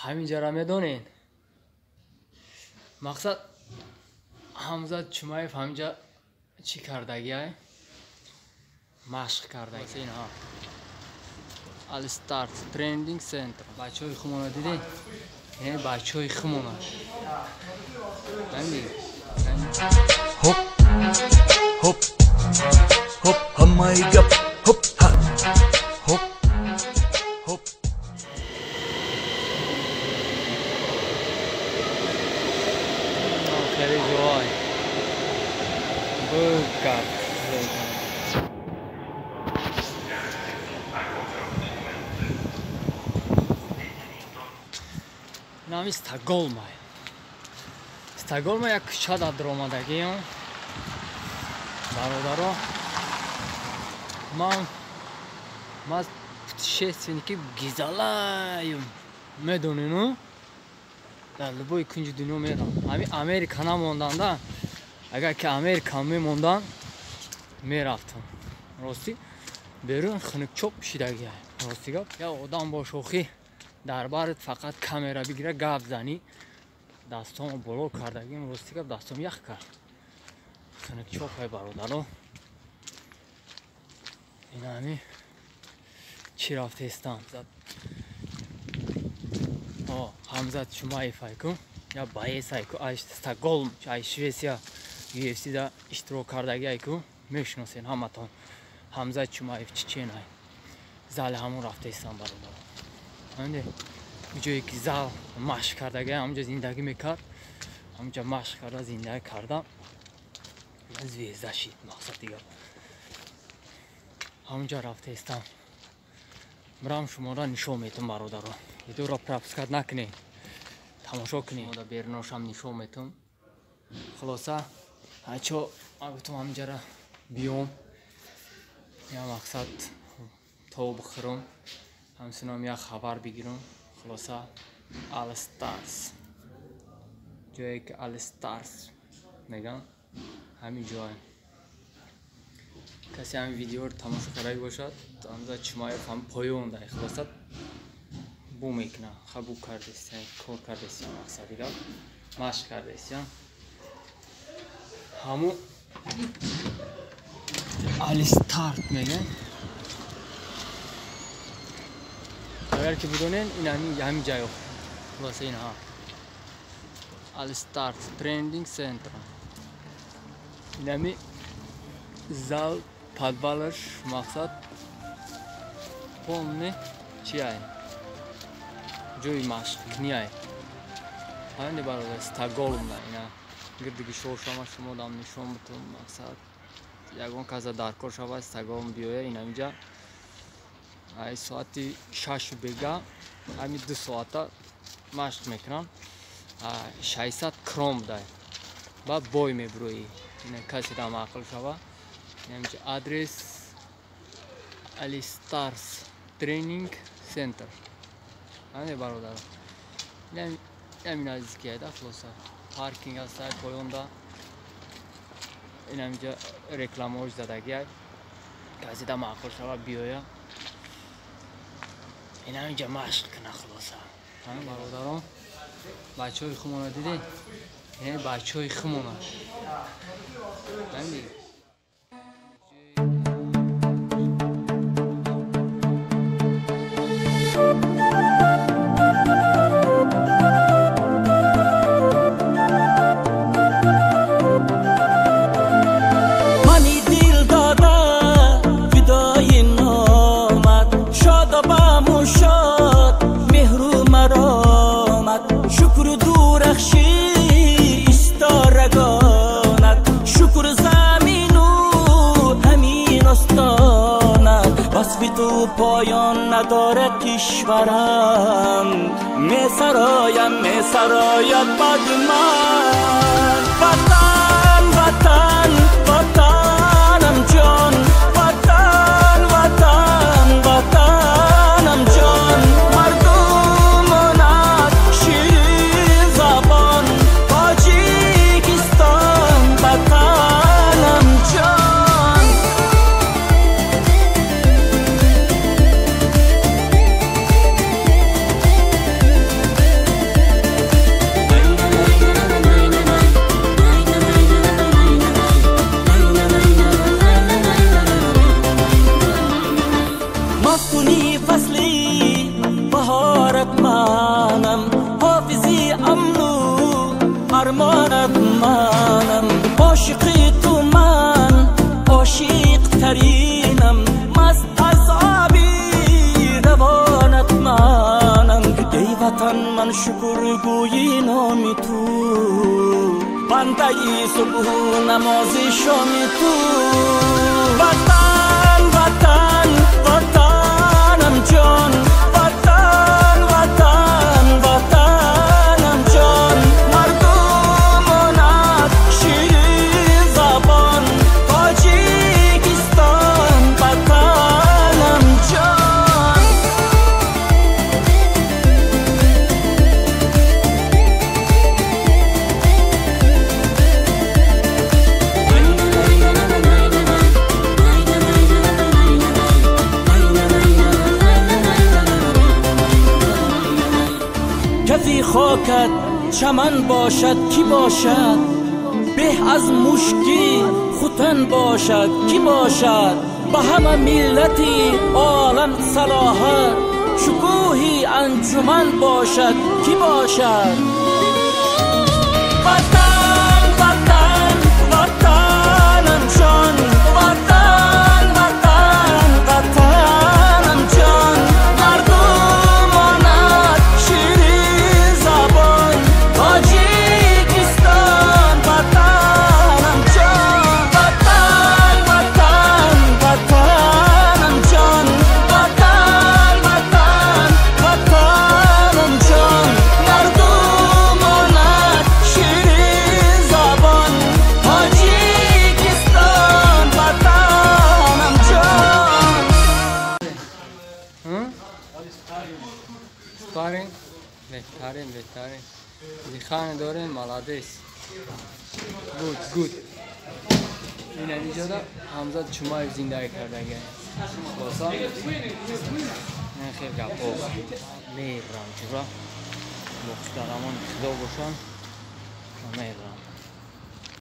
Ҳаминҷара медонед. Мақсад Ҳамзат Чумаев ҳаминҷа чӣ кардагиай? Машқ кардагӣ. Инҳа Алстарт Тренинг Центр. Бачаҳои хумона дидед? Ин бачаҳои хумона. Хоп, хоп, хоп, ҳамаи гап, хоп, ҳа, хоп, хоп. Хеле ҷой. Бугар. Нами Стокгольма. Стокгольма як кӯча дар даромадагиам. Бародаро, ман путешественники гизалаем. Медонед, дар любой кунҷи дунё мерам. Ҳамин Америка намонданда, агар ки Америка мемондан, мерафтам. Ростӣ берун хунукчоп шидагия. Ростӣ гап, як одам бо шӯхӣ дар барат фақат камера бигира гап занӣ, дастом боло кардагим, ростӣ гап дастом ях кард. Хунукчопай бародаро. Ин ҳами чӣ рафтестам. Ҳамзат Чумаев айку, я боец айку, ай Стокгольм, ай Швеция UFC да иштирок кардаги айку, мешиносен ҳаматон. Ҳамзат Чумаев чечен ай. Зали ҳамон рафтестам бародаро. Ҳамде ҷое ки зал машқ кардаги, ҳамҷа зиндагӣ мекард, ҳамҷа машқ карда зиндагӣ карда, звезда шид, мақсад дигар. Ҳамҷа рафтестам. Мирам шуморо нишон метам бародаро. Видеоро пропускать накунед, тамошо кунед. Мода беруношам нишон метам. Хулоса, ҳачо ман гуфтам ҳаминҷара биём, я мақсад то бихӯрам, ҳамсинам як хабар бигирам. Хулоса, Алстарс, ҷое ки Алстарс меган, ҳамин ҷое. Касе ҳамин видеоро тамошо кардаги бошад, Ҳамзат Чумаев ҳам поён дай. Хулоса бу мекунам, хабу кардестиям, кор кардестиям, мақсад дигар машқ кардестиям. Ҳаму Алистарт меган. Агар ки бидонен, ин ҳамин ҷайо. Хулоса инҳа Алстарт Тренинг Центр. Ин ҳами зал подвалаш мақсад полный чи ай? Ҷои машқкунӣ ай. Ҳамин бародар Стокгольмда ина гирди гишошама шумо дам нишон бутум. Мақсад ягон каса даркор шава Стокгольм биёя, ин ҳаминҷа ай соати 6 бега ҳамин 2 соата машқ мекунам. 600 крон будай. Баъд бой мебурӯӣ. Ина касе дам ақл шава. Ҳаминҷа адрес Алистарс Тренинг Центр. Ҳамин бародар. Ҳамин наздики айда хулоса. Паркинг аст поёнда. Ин ҳаминҷа рекламаҳош задагиай. Касе дам ақл шава биёя. Ин ҳаминҷа машқ куна хулоса. Ҳамин бародарон, бачаҳои хумона дидед? Ин бачаҳои хумона. Ҳамин ту поён надорад кишварам, месароям, месарояд бад ман. Ватан, ватан, ватанам ҷон, ватан, ватан, ватанам ҷон. Мардумонат ширин забон, Тоҷикистон ватанам ҷон. Манам ҳофизи амну армонат манам ошиқи ту ман ошиқтаринам маст аз оби равонат манам эй ватан ман шукргӯи номи ту бандаи субҳу намози шоми ту ватан ватан ватанам ҷон ватан ватан ватанам ҷон мардумонат ширин забон Тоҷикистон ватанам ҷон. کفی خاکت چمن باشد کی باشد به از مشکی ختن باشد کی باشد به همه ملتی عالم صلاحت شکوهی انجمن باشد کی باشد وطن وطن وطنم جان وطن وطن وطنم جان مردمانت شیرین زبان تاجیکستان وطنم جان وطن وطن وطنم جان وطن وطن وطنم جان مردمانت شیرین زبان تاجیکستان وطنم جان. Спарринг беҳтарин, беҳтарин. Дихане дорем, молодец. Good, good. Ина иҷода Ҳамзат Чумаев зиндагӣ кардага. Хулоса, ин хел гапҳо. Мерам ҷура. Боқидарамон худо бошанд. Мерам.